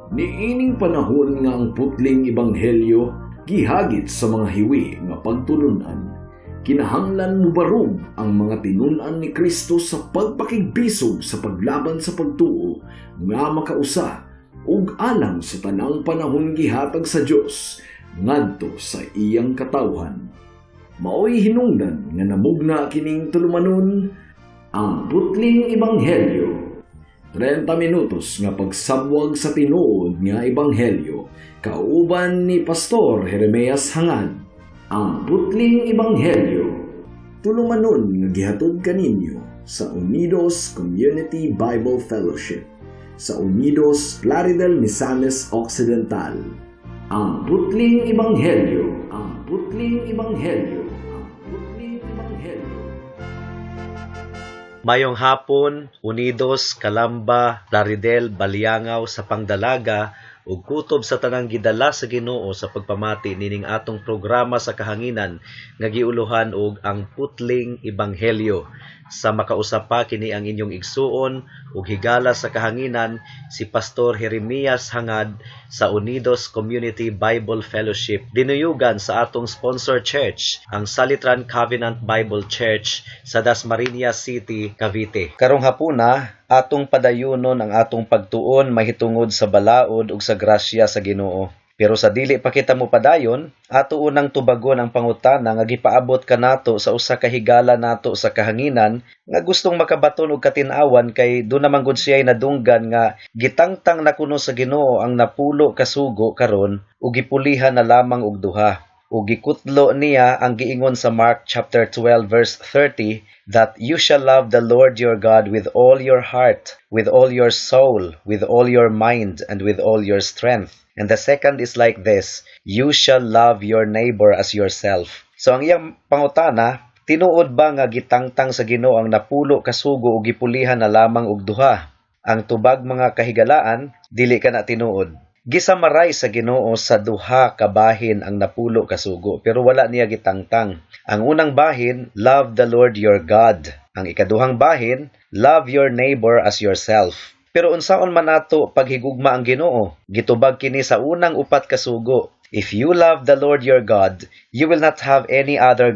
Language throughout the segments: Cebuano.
Niining panahon nga ang putling ebanghelyo gihagit sa mga hiwi nga pagtulunan, kinahanglan mubarog ang mga tinun-an ni Kristo sa pagpakigbisog sa paglaban sa pagtuo nga makausa ug alang sa tanang panahon gihatag sa Dios ngadto sa iyang katawhan. Maoy hinungdan nga namugna kining tulumanon, Ang Putling Ebanghelyo. 30 minutos nga pagsabwag sa tinuod nga ebanghelyo kauban ni Pastor Jeremias Hangad. Ang Putling Ebanghelyo. Tulumanon nga gihatod kaninyo sa Unidos Community Bible Fellowship sa Unidos, Plaridel, Misamis Occidental. Ang Putling Ebanghelyo. Ang Putling Ebanghelyo. Ang Putling Ebanghelyo. Mayong hapon, Unidos, Calamba, Plaridel, Baliangao sa Pangdalaga ug kutob sa tanang gidala sa Ginoo sa pagpamati nining atong programa sa kahanginan nga giuluhan og Ang Putling Ebanghelyo. Sa makausa pa, kini ang inyong igsuon ug higala sa kahanginan, si Pastor Jeremias Hangad sa Unidos Community Bible Fellowship, dinuyugan sa atong sponsor church, ang Salitran Covenant Bible Church sa Dasmariñas City, Cavite. Karong hapuna, atong padayunon ang atong pagtuon mahitungod sa balaod ug sa grasya sa Ginoo. Pero sa dili pa kita mopadayon, ato unang tubagon ang pangutana nga gipaabot kanato sa usa ka higala nato sa kahanginan nga gustong makabaton og katin-awan kay duna man gud siya'y nadunggan nga gitangtang na kuno sa Ginoo ang 10 ka sugo karon ug gipulihan na lamang og duha. Ug gikutlo niya ang giingon sa Mark chapter 12 verse 30 that you shall love the Lord your God with all your heart, with all your soul, with all your mind, and with all your strength. And the second is like this, you shall love your neighbor as yourself. So ang iyang pangutana, tinuod ba nga gitangtang sa Ginoo ang 10 ka sugo ug gipulihan na lamang og duha? Ang tubag, mga kahigalaan, dili kana tinuod. Gisamaray sa Ginoo sa duha ka bahin ang 10 ka sugo, pero wala niya gitangtang. Ang unang bahin, love the Lord your God. Ang ikaduhang bahin, love your neighbor as yourself. Pero unsaon man nato paghigugma ang Ginoo? Gitubag kini sa unang upat ka sugo. If you love the Lord your God, you will not have any other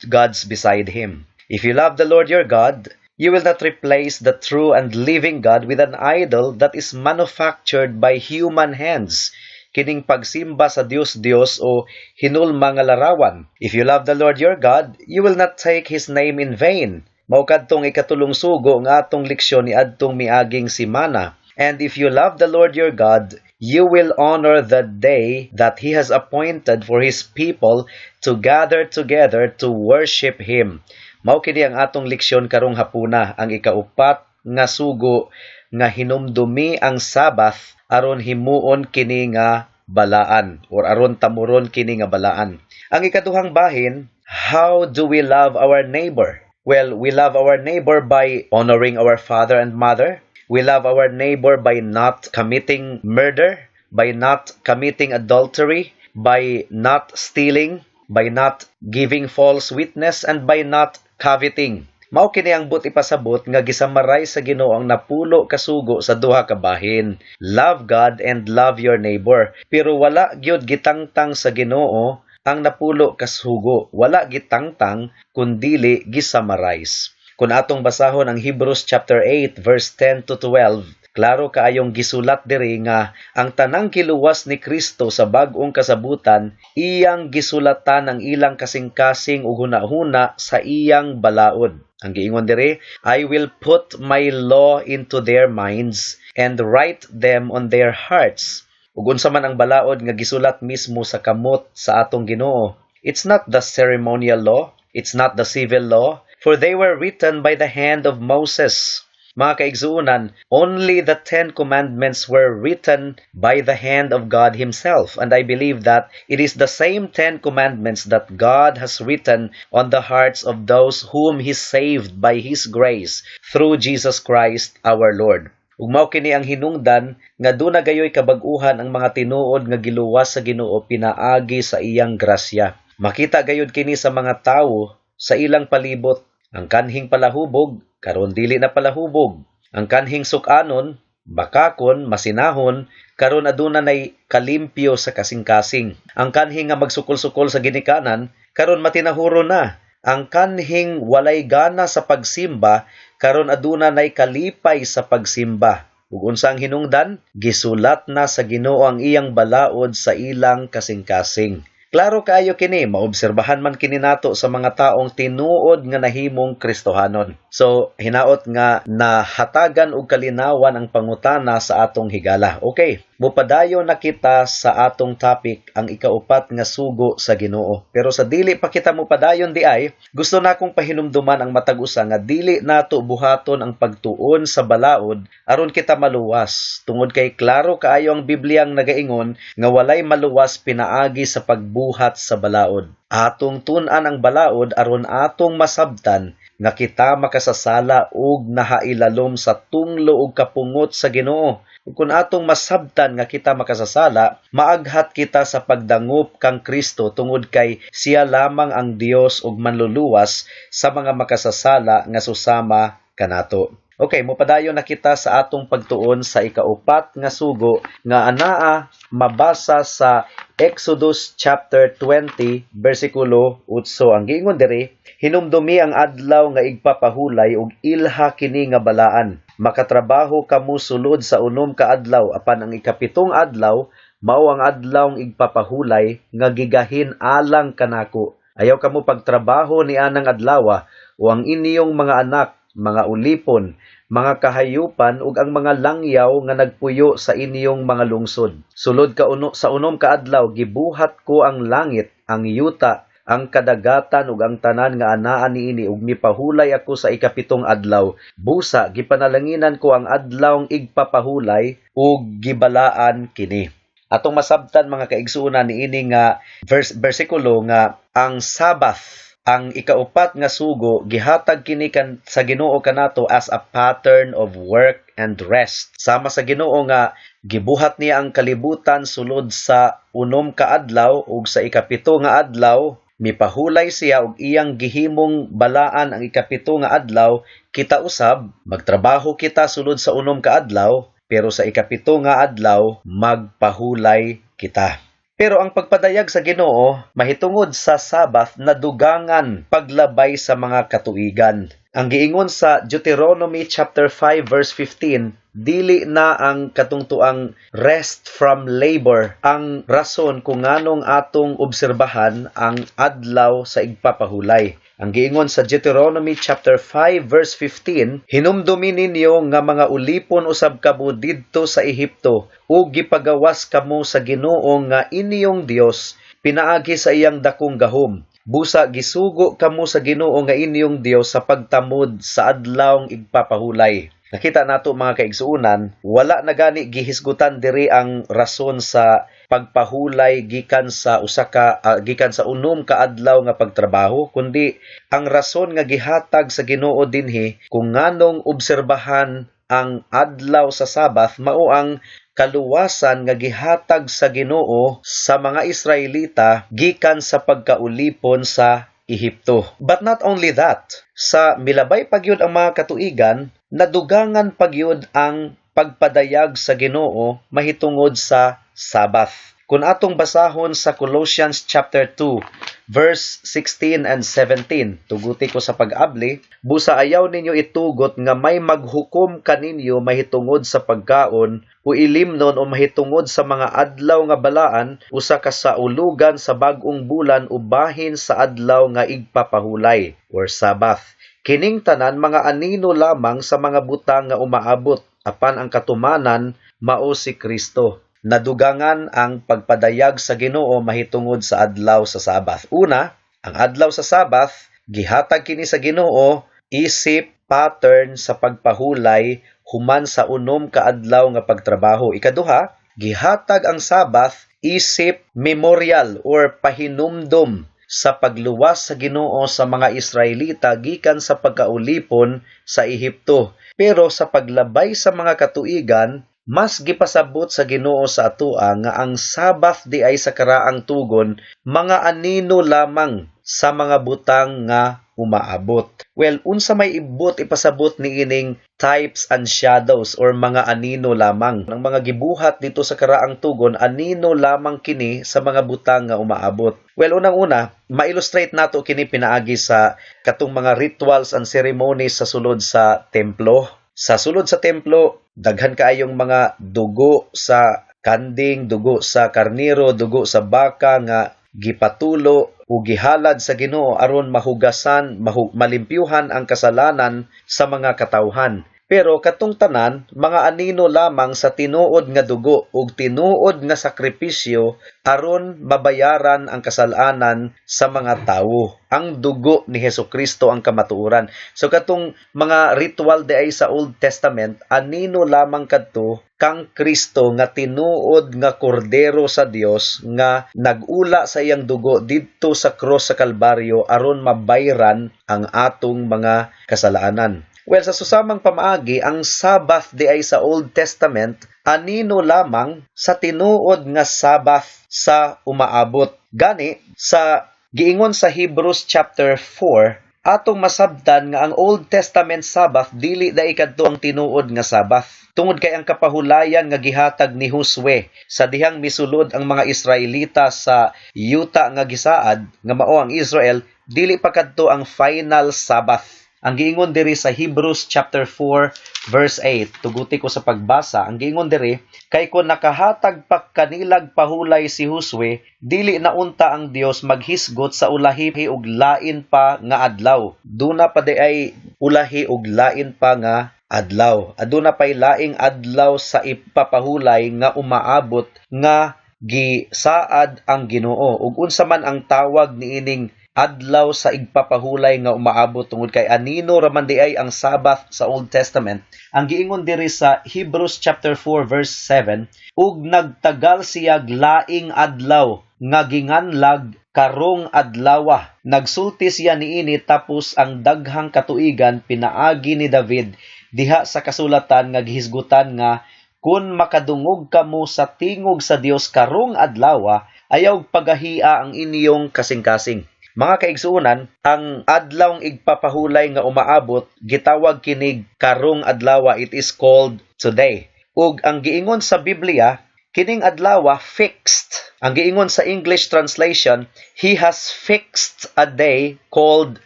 gods beside him. If you love the Lord your God, you will not replace the true and living God with an idol that is manufactured by human hands. Kining pagsimba sa Dios-Dios o hinulma nga larawan. If you love the Lord your God, you will not take his name in vain. Mao kadtong ikatulong sugo nga atong leksyon niadtong miaging simana. And if you love the Lord your God, you will honor the day that he has appointed for his people to gather together to worship him. Mao kini ang atong leksyon karong hapuna, ang ikaupat nga sugo nga hinumdumi ang Sabbath aron himuon kini nga balaan or aron tamuron kini nga balaan. Ang ikaduhang bahin, how do we love our neighbor? Well, we love our neighbor by honoring our father and mother. We love our neighbor by not committing murder, by not committing adultery, by not stealing, by not giving false witness, and by not coveting. Mao kini ang buot ipasabot nga gisamaray sa Ginoo ang 10 ka sugo sa duha ka bahin. Love God and love your neighbor. Pero wala gyud gitangtang sa Ginoo ang 10 ka sugo. Wala gitangtang kundili gisamarize. Kung atong basahon ang Hebrews chapter 8 verse 10 to 12, klaro kaayong gisulat diri nga ang tanang giluwas ni Kristo sa bag-ong kasabutan, iyang gisulatan ang ilang kasing-kasing ug hunahuna sa iyang balaod. Ang giingon diri, "I will put my law into their minds and write them on their hearts." Ug unsa man ang balaod nga gisulat mismo sa kamot sa atong Ginoo? It's not the ceremonial law, it's not the civil law, for they were written by the hand of Moses. Mga kaigsuonan, only the Ten Commandments were written by the hand of God Himself. And I believe that it is the same Ten Commandments that God has written on the hearts of those whom He saved by His grace through Jesus Christ our Lord. Ug mao kini ang hinungdan nga duna gayoy kabag-uhan ang mga tinuod nga giluwas sa Ginoo pinaagi sa iyang grasya. Makita gayud kini sa mga tawo sa ilang palibot. Ang kanhing palahubog, karon dili na palahubog. Ang kanhing sukanon, Bakakon, masinahon, karon aduna nay kalimpyo sa kasing-kasing. Ang kanhi nga magsukol-sukol sa ginikanan, karon matinahuro na. Ang kanhing walay gana sa pagsimba, karon aduna nay kalipay sa pagsimba. Ug unsa ang hinungdan? Gisulat na sa Ginoo ang iyang balaod sa ilang kasing-kasing. Klaro kaayo kini, maobserbahan man kini nato sa mga taong tinuod nga nahimong Kristohanon. So, hinaot nga nahatagan og kalinawan ang pangutana sa atong higala. Okay, mupadayon na kita sa atong topic, ang ikaupat nga sugo sa Ginoo. Pero sa dili pa kita mupadayon diay, gusto na akong pahinumduman ang matag usa nga dili nato buhaton ang pagtuon sa balaod aron kita maluwas. Tungod kay klaro kaayo ang Bibliang nagaingon nga walay maluwas pinaagi sa pagbuhat sa balaod. Atong tun-an ang balaod aron atong masabtan nga kita makasasala ug nahailalom sa tunglo ug kapungot sa Ginoo. Ug kung atong masabtan nga kita makasasala, maaghat kita sa pagdangup kang Kristo tungod kay siya lamang ang Dios ug manluluwas sa mga makasasala nga susama kanato. Okay, mopadayon na kita sa atong pagtuon sa ikaupat nga sugo nga anaa mabasa sa Exodus chapter 20 bersikulo 8. Ang giingon diri, "Hinumdumi ang adlaw nga igpapahulay ug ilha kini nga balaan. Makatrabaho kamo sulod sa 6 ka adlaw, apan ang ikapitong adlaw mao ang adlaw igpapahulay nga gigahin alang kanako. Ayaw kamo pagtrabaho ni anang adlawa o ang inyong mga anak, mga ulipon, mga kahayupan ug ang mga langyaw nga nagpuyo sa inyong mga lungsod. Sulod ka uno sa 6 ka adlaw gibuhat ko ang langit, ang yuta, ang kadagatan ug ang tanan nga anaa niini ug mipahulay ako sa ikapitong adlaw. Busa gipanalanginan ko ang adlawng igpapahulay ug gibalaan kini." Atong masabtan, mga kaigsuonan, niini nga verse, bersikulo nga ang Sabbath, ang ikaupat nga sugo, gihatag kini kan sa Ginoo kanato as a pattern of work and rest. Sama sa Ginoo nga gibuhat niya ang kalibutan sulod sa 6 ka adlaw ug sa ikapito nga adlaw mipahulay siya ug iyang gihimong balaan ang ikapito nga adlaw, kita usab magtrabaho kita sulod sa 6 ka adlaw, pero sa ikapito nga adlaw magpahulay kita. Pero ang pagpadayag sa Ginoo mahitungod sa Sabbath nadugangan paglabay sa mga katuigan. Ang giingon sa Deuteronomy chapter 5 verse 15, dili na ang katungtuang rest from labor ang rason kung nganong atong obserbahan ang adlaw sa igpapahulay. Ang giingon sa Deuteronomy chapter 5 verse 15, "Hinumdumi ninyo nga mga ulipon usab kamo didto sa Ehipto ug gipagawas kamo sa Ginoo nga inyong Dios pinaagi sa iyang dakong gahom. Busa gisugo kamo sa Ginoo nga inyong Dios sa pagtamod sa adlawng igpapahulay." Nakita nato, mga kaigsuonan, wala na gani gihisgutan diri ang rason sa pagpahulay gikan sa usa ka gikan sa 6 ka adlaw nga pagtrabaho, kundi ang rason nga gihatag sa Ginoo dinhi kung nganong obserbahan ang adlaw sa Sabbath mao ang kaluwasan nga gihatag sa Ginoo sa mga Israelita gikan sa pagkaulipon sa Ehipto. But not only that, sa milabay pagyud ang mga katuigan, nadugangan pagyud ang pagpadayag sa Ginoo mahitungod sa Sabbath. Kung atong basahon sa Colossians chapter 2 verse 16 and 17, tuguti ko sa pag-abli, "Busa ayaw ninyo itugot nga may maghukom kaninyo mahitungod sa pagkaon o ilimnon o mahitungod sa mga adlaw nga balaan, usa ka saulugan sa bag-ong bulan o bahin sa adlaw nga igpapahulay or Sabbath. Kining tanan mga anino lamang sa mga butang nga umaabot, apan ang katumanan mao si Kristo." Nadugangan ang pagpadayag sa Ginoo mahitungod sa adlaw sa Sabbath. Una, ang adlaw sa Sabbath gihatag kini sa Ginoo isip pattern sa pagpahulay human sa 6 ka adlaw nga pagtrabaho. Ikaduha, gihatag ang Sabbath isip memorial or pahinumdom sa pagluwas sa Ginoo sa mga Israelita gikan sa pagkaulipon sa Ehipto. Pero sa paglabay sa mga katuigan, mas gipasabot sa Ginoo sa atoa nga ang Sabbath diay sa karaang tugon mga anino lamang sa mga butang nga umaabot. Well, unsa may ibot ipasabot niining types and shadows or mga anino lamang? Ang mga gibuhat dito sa karaang tugon, anino lamang kini sa mga butang nga umaabot. Well, unang-una, ma-illustrate nato kini pinaagi sa katong mga rituals and ceremonies sa sulod sa templo. Sa sulod sa templo, daghan kaayong mga dugo sa kanding, dugo sa karniro, dugo sa baka nga gipatulo o gihalad sa Ginoo aron mahugasan, malimpyuhan ang kasalanan sa mga katawhan. Pero katong tanan, mga anino lamang sa tinuod nga dugo ug tinuod nga sakripisyo aron mabayaran ang kasalanan sa mga tawo. Ang dugo ni Hesukristo ang kamatuoran. So katong mga ritual diay sa Old Testament, anino lamang kadto kang Kristo nga tinuod nga kordero sa Dios nga nagula sa iyang dugo didto sa cross sa Kalbaryo aron mabayran ang atong mga kasalanan. Well, sa susamang pamaagi, ang Sabbath di ay sa Old Testament, anino lamang sa tinuod nga Sabbath sa umaabot. Gani, sa giingon sa Hebrews chapter 4, atong masabtan nga ang Old Testament Sabbath dili diay kadto ang tinuod nga Sabbath. Tungod kay ang kapahulayan nga gihatag ni Josue sa dihang misulod ang mga Israelita sa yuta nga gisaad nga mao ang Israel, dili pa kadto ang final Sabbath. Ang giingon diri sa Hebrews chapter 4 verse 8, tuguti ko sa pagbasa, ang giingon diri, "Kay kon nakahatag pa kanilag pahulay si Josue, dili na unta ang Dios maghisgot sa ulahi og lain pa nga adlaw." Duna pa di ay ulahi og lain pa nga adlaw. Aduna pay laing adlaw sa ipapahulay nga umaabot nga gisaad ang Ginoo. Ug unsa man ang tawag niining adlaw sa igpapahulay nga umaabot, tungod kay anino raman di ay ang Sabbath sa Old Testament? Ang giingon diri sa Hebrews chapter 4 verse 7, "Ug nagtagal siya laing adlaw nga ginganlag karong adlawa. Nagsulti siya niini tapos ang daghang katuigan pinaagi ni David diha sa kasulatan nga gihisgutan nga kun makadungog kamo sa tingog sa Dios karong adlawa, ayaw pagahia ang inyong kasing-kasing." Mga kaigsuonan, ang adlawng igpapahulay nga umaabot, gitawag kinig karong adlawa, it is called today. Ug ang giingon sa Biblia, kining adlawa fixed. Ang giingon sa English translation, "He has fixed a day called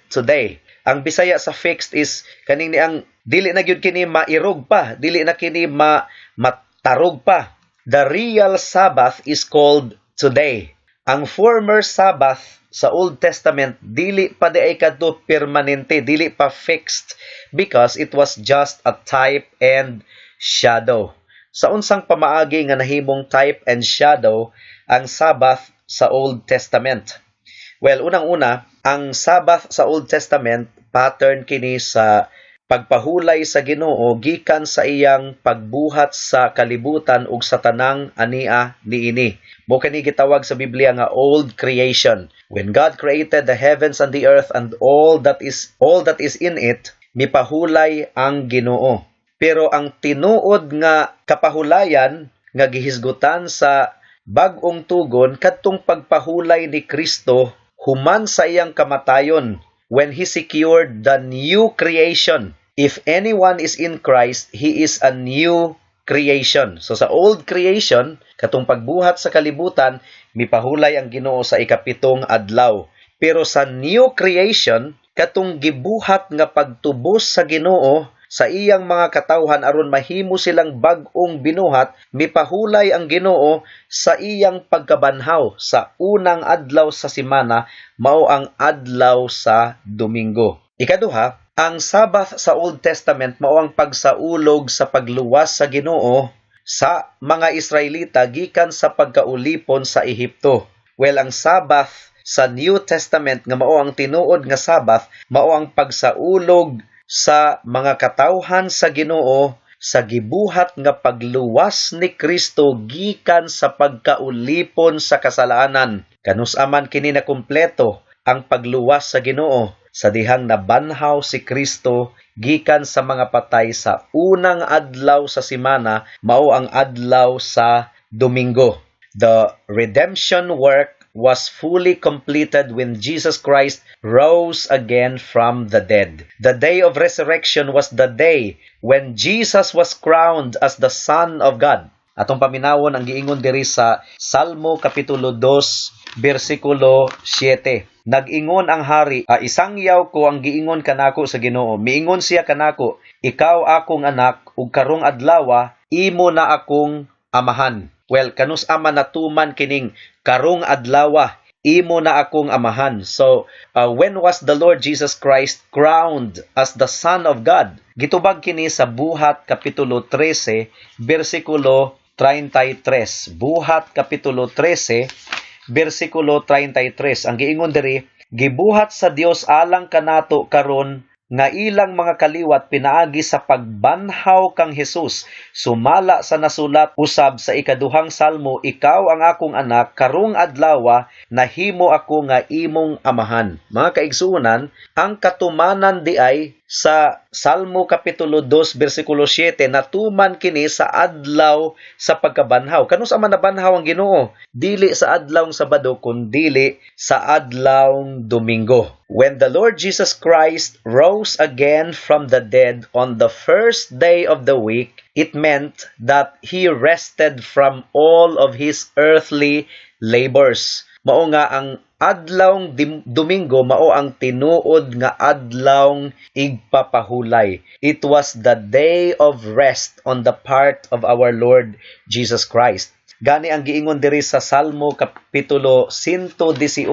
today." Ang Bisaya sa fixed is kaning niang dili na gyud kini mairog pa, dili na kini matarog pa. The real Sabbath is called today. Ang former Sabbath sa Old Testament dili pa di ay kadto permanente, dili pa fixed because it was just a type and shadow. Sa unsang pamaagi nga nahimong type and shadow ang Sabbath sa Old Testament? Well, unang-una, ang Sabbath sa Old Testament pattern kini sa pagpahulay sa Ginoo gikan sa iyang pagbuhat sa kalibutan ug sa tanang ania niini. Mao kani gitawag sa Biblia nga old creation. When God created the heavens and the earth and all that is in it, mipahulay ang Ginoo. Pero ang tinuod nga kapahulayan nga gihisgutan sa bag-ong tugon kadtong pagpahulay ni Kristo human sa iyang kamatayon, when he secured the new creation. If anyone is in Christ, he is a new creation. So sa old creation, katong pagbuhat sa kalibutan, mipahulay ang Ginoo sa ikapitong adlaw. Pero sa new creation, katong gibuhat nga pagtubos sa Ginoo sa iyang mga katawhan aron mahimo silang bag-ong binuhat, mipahulay ang Ginoo sa iyang pagkabanhaw sa unang adlaw sa semana, mao ang adlaw sa Domingo. Ikaduha, ang Sabbath sa Old Testament mao ang pagsaulog sa pagluwas sa Ginoo sa mga Israelita gikan sa pagkaulipon sa Ehipto. Well, ang Sabbath sa New Testament nga mao ang tinuod nga Sabbath, mao ang pagsaulog sa mga katawhan sa Ginoo sa gibuhat nga pagluwas ni Kristo gikan sa pagkaulipon sa kasalanan. Kanus-a man kini na kumpleto ang pagluwas sa Ginoo? Sa dihang nabanhaw si Kristo gikan sa mga patay sa unang adlaw sa semana, mao ang adlaw sa Domingo. The redemption work was fully completed when Jesus Christ rose again from the dead. The day of resurrection was the day when Jesus was crowned as the Son of God. Atong paminawon ang giingon diri sa Salmo kapitulo 2 bersikulo 7. Nag-ingon ang hari, "Isangyaw ko ang giingon kanako sa Ginoo. Miingon siya kanako, 'Ikaw akong anak, ug karong adlawa imo na akong amahan.'" Well, kanus ama natuman kining "karong adlawa imo na akong amahan"? So, when was the Lord Jesus Christ crowned as the Son of God? Gitubag kini sa Buhat kapitulo 13 bersikulo 33. Buhat kapitulo 13 bersikulo 33. Ang giingon diri, "Gibuhat sa Dios alang kanato karon nga ilang mga kaliwat pinaagi sa pagbanhaw kang Hesus, sumala sa nasulat usab sa ikaduhang salmo, 'Ikaw ang akong anak, karong adlawa nahimo ako nga imong amahan.'" Mga kaigsuonan, ang katumanan diay sa Salmo kapitulo 2 bersikulo 7, natuman kini sa adlaw sa pagkabanhaw. Kanus ama nabanhaw ang Ginoo? Dili sa adlawng Sabado kundili sa adlawng Domingo. When the Lord Jesus Christ rose again from the dead on the first day of the week, it meant that he rested from all of his earthly labors. Mao nga ang adlawng Domingo mao ang tinuod nga adlawng igpapahulay. It was the day of rest on the part of our Lord Jesus Christ. Gani ang giingon diri sa Salmo kapitulo 118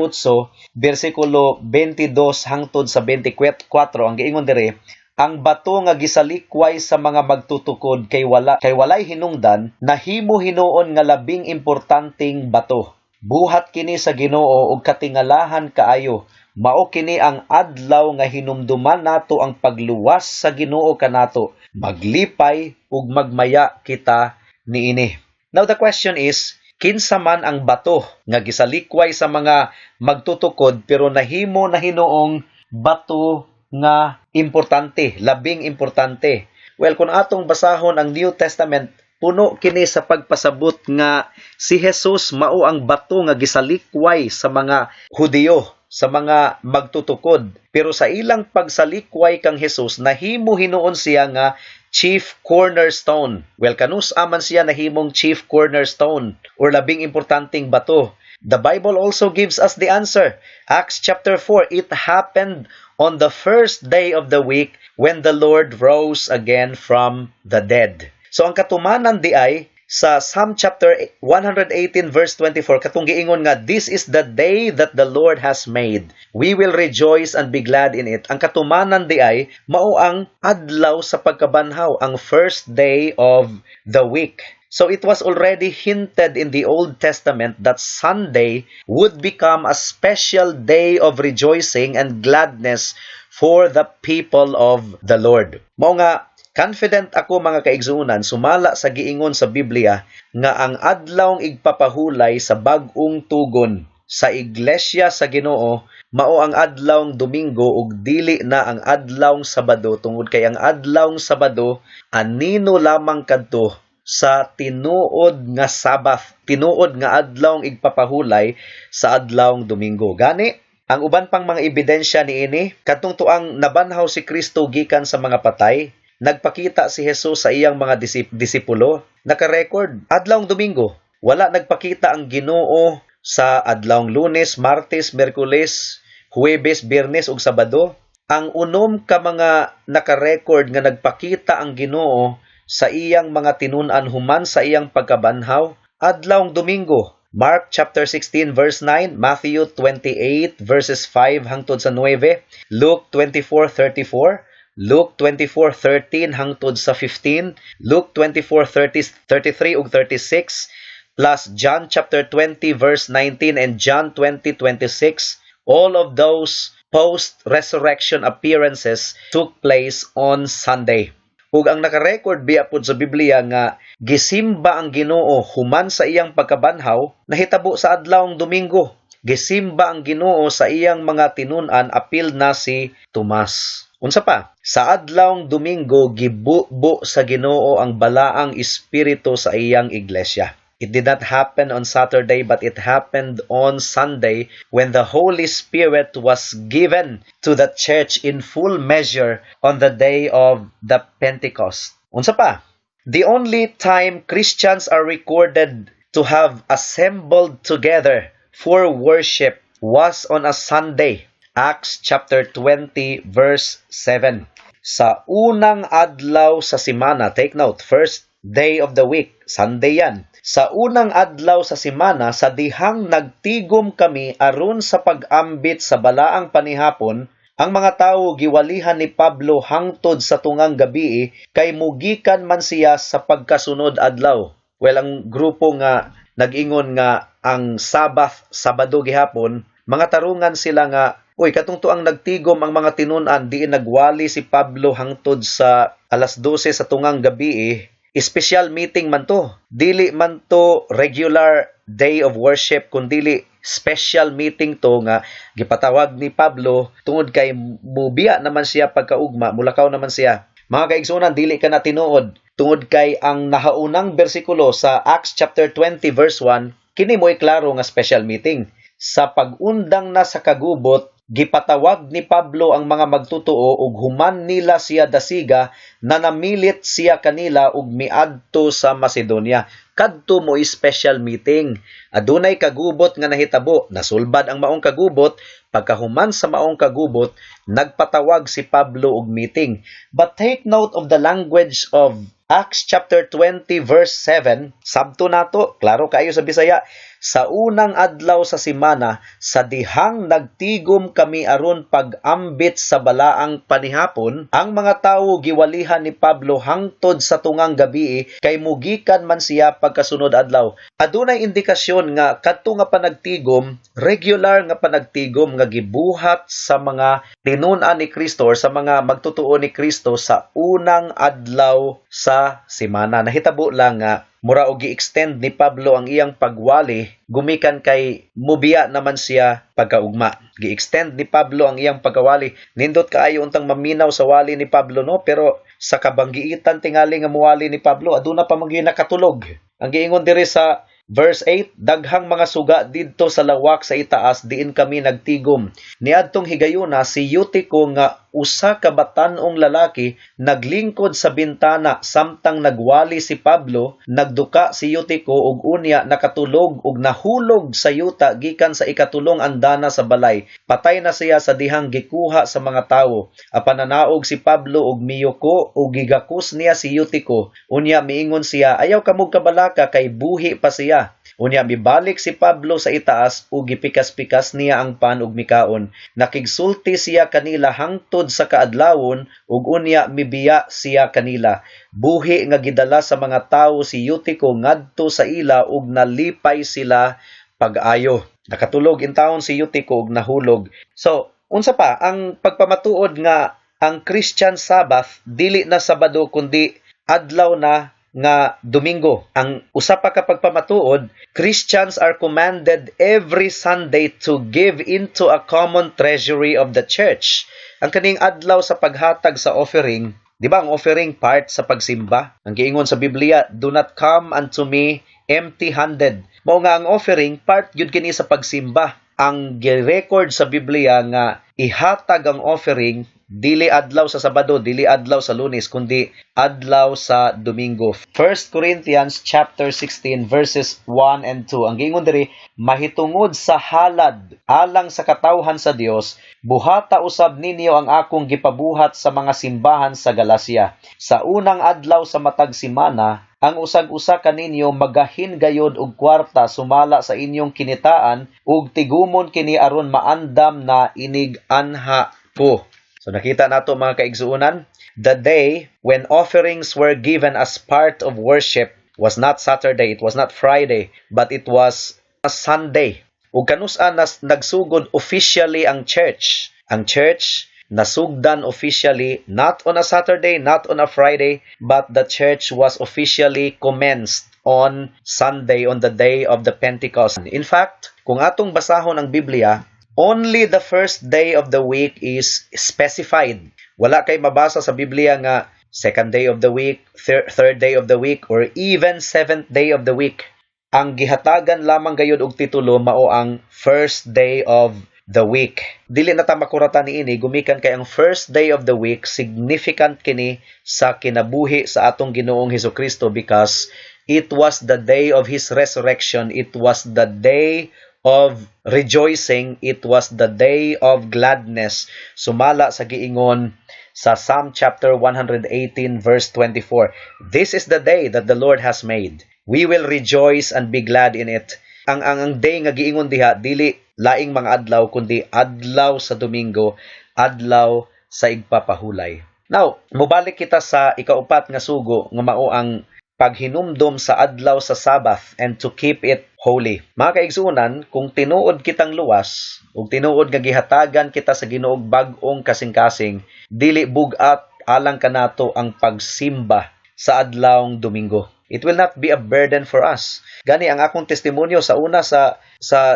bersikulo 22 hangtod sa 24, ang giingon diri, "Ang bato nga gisalikway sa mga magtutukod kay walay hinungdan, nahimo hinuon nga labing importanteng bato. Buhat kini sa Ginoo ug katingalahan kaayo. Mao kini ang adlaw nga hinumduman nato ang pagluwas sa Ginoo kanato. Maglipay ug magmaya kita niini." Now the question is, kinsa man ang bato nga gisalikway sa mga magtutukod pero nahimo na hinuong bato nga importante, labing importante? Well, kung atong basahon ang New Testament, puno kini sa pagpasabot nga si Jesus mao ang bato nga gisalikway sa mga Hudiyo, sa mga magtutukod. Pero sa ilang pagsalikway kang Jesus, nahimo hinuon siya nga chief cornerstone. Well, kanus aman siya nahimong chief cornerstone or labing importanteng bato? The Bible also gives us the answer. Acts chapter 4, it happened on the first day of the week when the Lord rose again from the dead. So ang katumanan diay sa Psalm chapter 118 verse 24, katong giingon nga, "This is the day that the Lord has made. We will rejoice and be glad in it." Ang katumanan diay mao ang adlaw sa pagkabanhaw, ang first day of the week. So it was already hinted in the Old Testament that Sunday would become a special day of rejoicing and gladness for the people of the Lord. Mao nga confident ako, mga kaigsuonan, sumala sa giingon sa Biblia nga ang adlawng igpapahulay sa bag-ong tugon sa iglesia sa Ginoo mao ang adlawng Domingo ug dili na ang adlawng Sabado, tungod kay ang adlawng Sabado anino lamang kadto sa tinuod nga Sabbath, tinuod nga adlawng igpapahulay sa adlawng Domingo. Gani, ang uban pang mga ebidensya niini, kadtong tuang nabanhaw si Kristo gikan sa mga patay, nagpakita si Jesus sa iyang mga disipulo, naka-record adlawng Domingo. Wala nagpakita ang Ginoo sa adlawng Lunes, Martes, Miyerkules, Huwebes, Biyernes ug Sabado. Ang unom ka mga naka-record nga nagpakita ang Ginoo sa iyang mga tinun-an human sa iyang pagkabanhaw, adlawng Domingo. Mark chapter 16 verse 9, Matthew 28 verses 5 hangtod sa 9, Luke 24:34, Luke 24:13 hangtod sa 15, Luke 24:30, 33 ug 36, plus John chapter 20 verse 19 and John 20:26. All of those post-resurrection appearances took place on Sunday. Ug ang naka-record biya pud sa Biblia nga gisimba ang Ginoo human sa iyang pagkabanhaw, nahitabo sa adlawng Domingo. Gisimba ang Ginoo sa iyang mga tinun-an apil na si Tomas. Unsa pa? Sa adlawng Domingo gibubo sa Ginoo ang balaang espiritu sa iyang iglesia. It did not happen on Saturday, but it happened on Sunday when the Holy Spirit was given to the church in full measure on the day of the Pentecost. Unsa pa? The only time Christians are recorded to have assembled together for worship was on a Sunday. Acts chapter 20 verse 7. Sa unang adlaw sa semana, take note, first day of the week, Sunday yan. Sa unang adlaw sa semana, sa dihang nagtigom kami aron sa pag-ambit sa balaang panihapon, ang mga tawo giwalihan ni Pablo hangtod sa tungang gabi kay mugikan man siya sa pagkasunod adlaw. Well, ang grupo nga nag-ingon nga ang Sabbath Sabado gihapon, mga tarungan sila nga, uy, katong tuang nagtigom ang mga tinun-an diin nagwali si Pablo hangtod sa alas 12 sa tungang gabi, special meeting man to. Dili man to regular day of worship, kundili special meeting to nga gipatawag ni Pablo tungod kay mubiya naman siya pagkaugma, mulakaw naman siya. Mga kaigsuonan, dili kana tinuod tungod kay ang nahaunang bersikulo sa Acts chapter 20 verse 1 kini mo'y klaro nga special meeting. Sa pag-undang na sa kagubot, gipatawag ni Pablo ang mga magtotoo ug human nila siya dasiga, nanamilit siya kanila ug miadto sa Macedonia. Kadto mo special meeting. Adunay kagubot nga nahitabo, nasulbad ang maong kagubot. Pagkahuman sa maong kagubot, nagpatawag si Pablo og meeting. But take note of the language of Acts chapter 20 verse 7, sabto nato, klaro kaayo sa Bisaya: "Sa unang adlaw sa semana, sa dihang nagtigom kami aron pag-ambit sa balaang panihapon, ang mga tawo giwalihan ni Pablo hangtod sa tungang gabi kay mugikan man siya pagkasunod adlaw." Adunay indikasyon nga kadto nga panagtigom, regular nga panagtigom nga gibuhat sa mga tinun-an ni Kristo or sa mga magtotoo ni Kristo sa unang adlaw sa semana. Nahitabo lang nga mura og gi-extend ni Pablo ang iyang pagwali gumikan kay mubiya naman siya pagkaugma. Gi-extend ni Pablo ang iyang pagkawali. Nindot kaayo untang maminaw sa wali ni Pablo, no, pero sa kabanggiitan tingali nga muwali ni Pablo, aduna pa man gyud nakatulog. Ang giingon diri sa verse 8, daghang mga suga didto sa lawak sa itaas diin kami nagtigom. Niadtong higayuna, si Eutico nga usa ka batan-ong lalaki naglingkod sa bintana. Samtang nagwali si Pablo, nagduka si Eutico ug unya nakatulog ug nahulog sa yuta gikan sa ikatulong andana sa balay. Patay na siya sa dihang gikuha sa mga tawo. Apan nanaog si Pablo ug miyuko ug gigakos niya si Eutico. Unya miingon siya, "Ayaw kamog kabalaka kay buhi pa siya." Unya mibalik si Pablo sa itaas ug gipikas-pikas niya ang pan ug mikaon. Nakigsulti siya kanila hangtod sa kaadlawon ug unya mibiya siya kanila. Buhi nga gidala sa mga tawo si Eutico ngadto sa ila ug nalipay sila pag-ayo. Nakatulog intawon si Eutico ug nahulog. So, unsa pa ang pagpamatuod nga ang Christian Sabbath dili na Sabado kundi adlaw na nga Domingo? Ang usa pa ka pagpamatuod, Christians are commanded every Sunday to give into a common treasury of the church. Ang kaning adlaw sa paghatag sa offering, di ba ang offering part sa pagsimba? Ang giingon sa Biblia, "Do not come unto me empty-handed." Mao nga ang offering part gyud kini sa pagsimba. Ang gi-record sa Biblia nga ihatag ang offering dili adlaw sa Sabado, dili adlaw sa Lunes, kundi adlaw sa Domingo. 1 Corinthians chapter 16 verses 1 and 2. Ang giingon diri, "Mahitungod sa halad alang sa katawhan sa Dios, buhata usab ninyo ang akong gipabuhat sa mga simbahan sa Galacia. Sa unang adlaw sa matag semana, ang usag-usa kaninyo magahin gayod og kwarta sumala sa inyong kinitaan ug tigumon kini aron maandam na inig-anha ko." So nakita nato, mga kaigsuonan, the day when offerings were given as part of worship was not Saturday, it was not Friday, but it was a Sunday. Ug kanus-a nas nagsugod officially ang church? Ang church nasugdan officially not on a Saturday, not on a Friday, but the church was officially commenced on Sunday, on the day of the Pentecost. In fact, kung atong basahon ang Biblia, only the first day of the week is specified. Wala kay mabasa sa Biblia nga second day of the week, third day of the week, or even seventh day of the week. Ang gihatagan lamang gayud og titulo mao ang first day of the week. Dili na ta makuratan niini gumikan kay ang first day of the week significant kini sa kinabuhi sa atong Ginoong Hesukristo because it was the day of his resurrection, it was the day of rejoicing, it was the day of gladness. Sumala sa giingon sa Psalm chapter 118 verse 24, "This is the day that the Lord has made. We will rejoice and be glad in it." Ang day nga giingon diha dili laing mga adlaw kundi adlaw sa Domingo, adlaw sa igpapahulay. Now, mobalik kita sa ikaupat nga sugo nga mao ang paghinumdom sa adlaw sa Sabbath and to keep it holy. Mga kaigsuonan, kung tinuod kitang luwas ug tinuod nga gihatagan kita sa Ginoo og bag-ong kasing-kasing, dili bug-at alang kanato ang pagsimba sa adlawng Domingo. It will not be a burden for us. Gani ang akong testimonyo sa una sa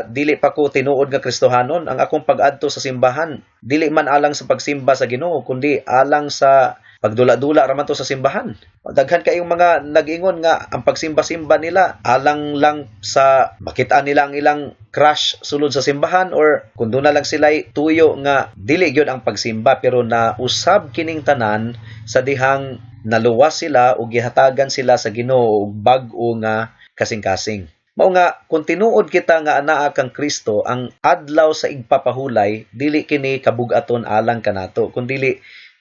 dili pa ko tinuod nga Kristohanon, ang akong pag-adto sa simbahan, dili man alang sa pagsimba sa Ginoo kundi alang sa pagdula-dula ra man to sa simbahan. Daghan kayong mga nag-ingon nga ang pagsimba-simba nila alang lang sa makita nila ang ilang crush sulod sa simbahan or kung doon na lang sila tuyo nga dili gyud ang pagsimba, pero nausab kining tanan sa dihang naluwas sila ug gihatagan sila sa Ginoo og bag-o nga kasing-kasing. Mao nga kung tinuod kita nga anaa kang Kristo, ang adlaw sa igpapahulay dili kini kabug-aton alang kanato kundi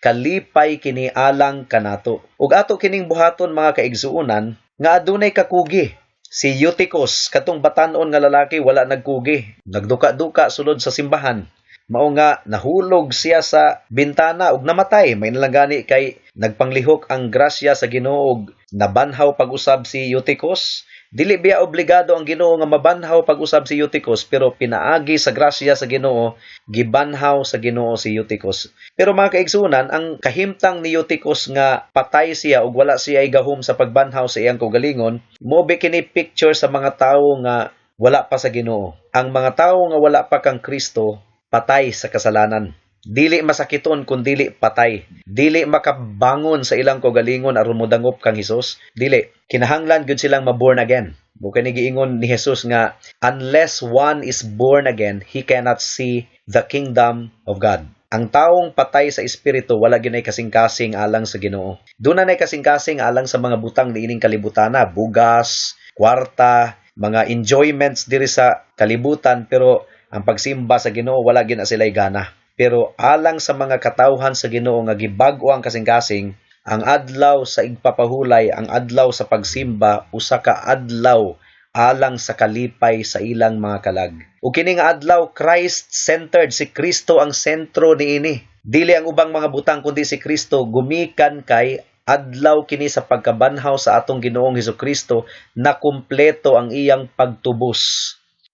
kalipay kini alang kanato. Ug ato kining buhaton, mga kaigsuonan, nga adunay kakugi. Si Eutychus, katong batan-on nga lalaki, wala nagkugi. Nagduka-duka sulod sa simbahan. Mao nga nahulog siya sa bintana ug namatay. May nalang gani kay nagpanglihok ang grasya sa Ginoo ug nabanhaw pag-usab si Eutychus. Dili biya obligado ang Ginoo nga mabanhaw pag-usab si Eutychus, pero pinaagi sa grasya sa Ginoo, gibanhaw sa Ginoo si Eutychus. Pero mga kaigsuonan, ang kahimtang ni Eutychus nga patay siya ug wala siya gahom sa pagbanhaw sa iyang kaugalingon, mo be kini picture sa mga tawo nga wala pa sa Ginoo. Ang mga tawo nga wala pa kang Kristo, patay sa kasalanan. Dili masakiton kun dili patay. Dili makabangon sa ilang kaugalingon aron modangop kang Hesus. Dili. Kinahanglan gyud silang maborn again. Mao kini giingon ni Jesus nga unless one is born again, he cannot see the kingdom of God. Ang taong patay sa espiritu, wala gyud kasing-kasing alang sa Ginoo. Doon na kasing-kasing alang sa mga butang niining kalibutana, bugas, kwarta, mga enjoyments diri sa kalibutan, pero ang pagsimba sa Ginoo, wala gyud na sila'y gana. Pero alang sa mga katawhan sa Ginoo nga gibag-o ang kasing-kasing, ang adlaw sa igpapahulay, ang adlaw sa pagsimba, usa ka adlaw alang sa kalipay sa ilang mga kalag. Ug kini nga adlaw Christ-centered, si Kristo ang sentro niini. Dili ang ubang mga butang kundi si Kristo gumikan kay adlaw kini sa pagkabanhaw sa atong Ginoong Hesukristo na kumpleto ang iyang pagtubos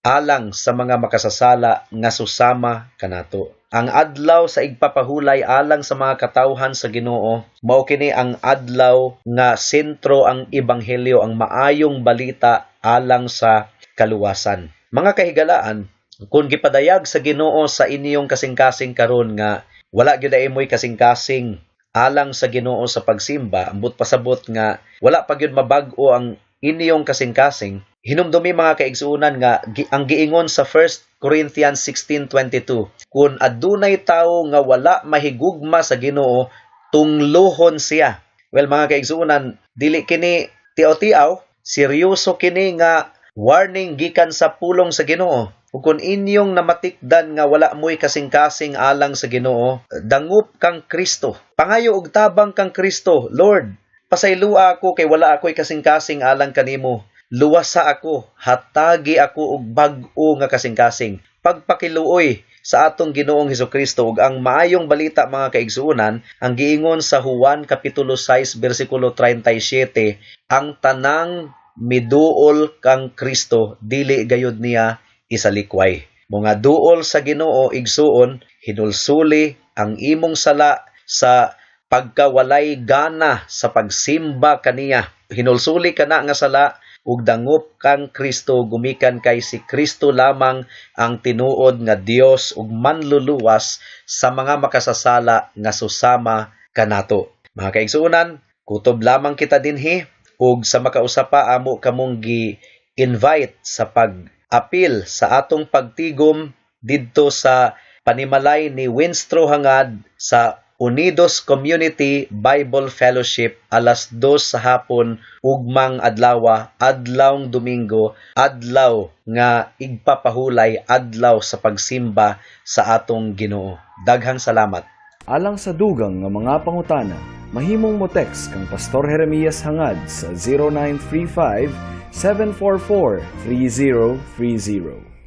alang sa mga makasasala nga susama kanato. Ang adlaw sa igpapahulay alang sa mga katawhan sa Ginoo, mao kini ang adlaw nga sentro ang ebanghelyo, ang maayong balita alang sa kaluwasan. Mga kahigalaan, kung gipadayag sa Ginoo sa inyong kasing-kasing karon nga wala gyud ay mo'y kasing-kasing alang sa Ginoo sa pagsimba, ambot pasabot nga wala pa gyud mabag-o ang inyong kasing-kasing, hinumdumi, mga kaigsuonan, nga ang giingon sa 1 Corinthians 16:22, kung adunay tawo nga wala mahigugma sa Ginoo, tungluhon siya. Well, mga kaigsuonan, dili kini tiaw-tiaw, seryoso kini nga warning gikan sa pulong sa Ginoo. Ug kung inyong namatikdan nga wala mo'y kasing-kasing alang sa Ginoo, dangup kang Kristo. Pangayo og tabang kang Kristo, "Lord, pasaylua ako kay wala ako'y kasing-kasing alang kanimo. Luwasa ako, hatagi ako og bag-o nga kasing-kasing." Pagpakiluoy sa atong Ginoong Hesukristo. Ug ang maayong balita, mga kaigsuonan, ang giingon sa Juan kapitulo 6 bersikulo 37, ang tanang miduol kang Kristo dili gayud niya isalikway. Mga duol sa Ginoo, igsuon, hinulsuli ang imong sala sa pagkawalay gana sa pagsimba kaniya. Hinulsuli kana nga sala ug dangup kang Kristo gumikan kay si Kristo lamang ang tinuod nga Dios ug manluluwas sa mga makasasala nga susama kanato. Mga kaigsuonan, kutob lamang kita dinhi ug sa makausa pa amo kamong gi pag-invite, sa pag-apil sa atong pagtigom didto sa panimalay ni Winstro Hangad sa Unidos Community Bible Fellowship, 2:00 sa hapon ugmang adlawa, adlawng Domingo, adlaw nga igpapahulay, adlaw sa pagsimba sa atong Ginoo. Daghang salamat. Alang sa dugang nga mga pangutana, mahimong mo text kang Pastor Jeremias Hangad sa 0935 744 3030.